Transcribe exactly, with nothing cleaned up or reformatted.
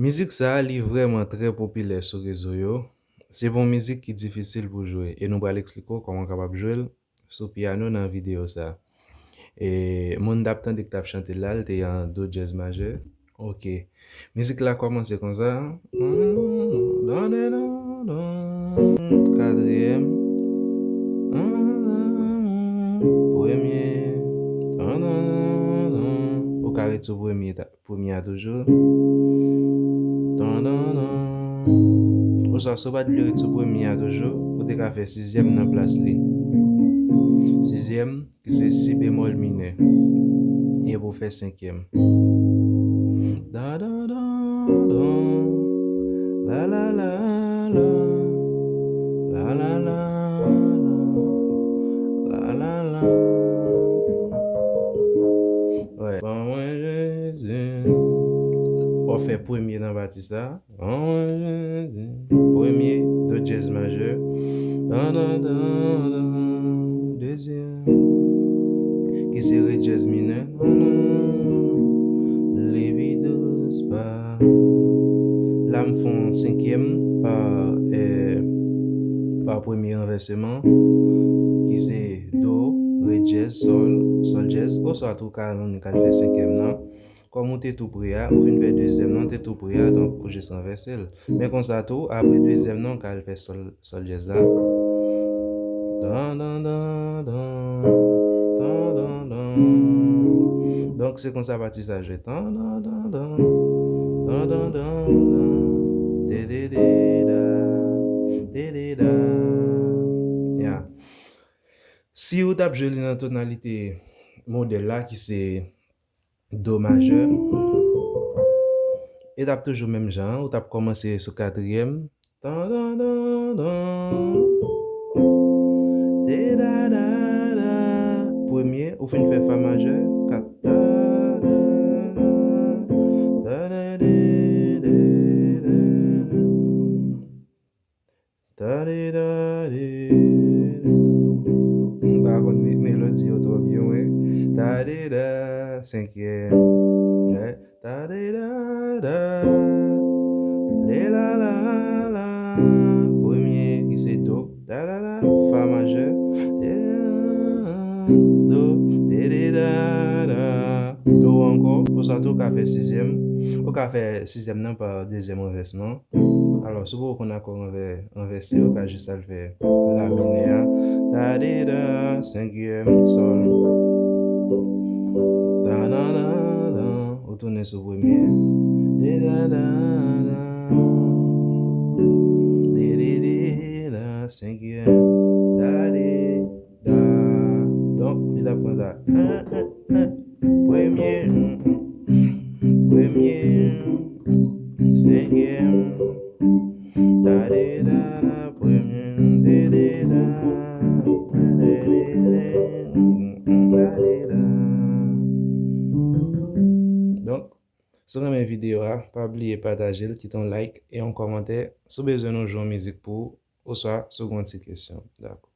Mizik sa a, li vrèman trè popilè sou rezo yo. Se yon mizik ki difisil pou jwe, e nou pral eksplike w kòman w kapab jwe l sou pyano nan videyo sa a. E moun t ap tande k t ap chante l la, l te an do dyèz majè. Ok. Mizik la kòmanse konsa. Katriyèm. Premye. Ou ka ret sou premye ta- premye a toujou. Tan, tan, tan. Oswa, si w pa t vle ret sou premye a toujou, ou te ka fè sizyèm nan plas li. Sizyèm, ki se si bemòl minè. Epi w fè senkyèm. Dan, dan, dan, dan. La, la, la, la. La, la, la, la. La, la, la. Wè. Ban mwen Jezi. W ap fè premye nan pati sa. Ban mwen Jezi. Premye, do dyèz majè. Dan, dan, dan, dan. Dezyèm, ki se re dyèz minè. Li pi dous pa. La, m fè yon senkyèm pa, eh, pa premye ranvèseman, ki se do, re dyèz, sòl, sòl dyèz, oswa tou ka, nou ka fè senkyèm nan. Kòm ou te tou pre a, ou vin fè dezyèm nan, ou te tou pre a, donk ou jis ranvèse l. Men konsa tou, apre dezyèm nan, ou ka al fè sòl, sòl dyèz la. Dan, dan, dan, dan, dan, dan, dan. Donk, se konsa pati sa jwe. Dan, dan, dan, dan, dan, dan, dan, dan. De, de, de, da, de, de, da. Ya. Si ou t ap jwe li nan tonalite modèl la, ki se do majè. E t ap toujou menm jan an, ou t ap kòmanse sou katriyèm. Tan, tan, tan, tan. De, da, da, da. Premye, ou fin fè fa majè. Kat, da, da, da. Da, da, de, de, de, de. Tadi dadi. M pa konn me- melodi yo twò byen, wi. Tadi da, senkyèm. Wè. Tadi da da. Le la la la. Premye ki se do. Da da da. Fa majè. De da da. Do. De de da da. Do ankò. Konsa tou ou ka fè sizyèm. Ou ka fè sizyèm nan pa dezyèm ranvèsman. Alò, si w poko konn akò ranvè- ranvèse, ou ka jis al fè la minè a. Da, de, da, senkyèm, sòl. Da, da, da, da, ou tounen sou premye. De, da, da, da. De, de, de, da, senkyèm. Da, de, da. Donk, li t ap konsa. Premye, premye, senkyèm, tadi da da, premye, tadi da, tadi da. Donk, si w renmen videyo a, pa bliye pataje l, kite yon like e yon kòmantè. Si w bezwen nou jwe yon mizik pou ou, oswa si w gen yon ti kesyon. Dakò.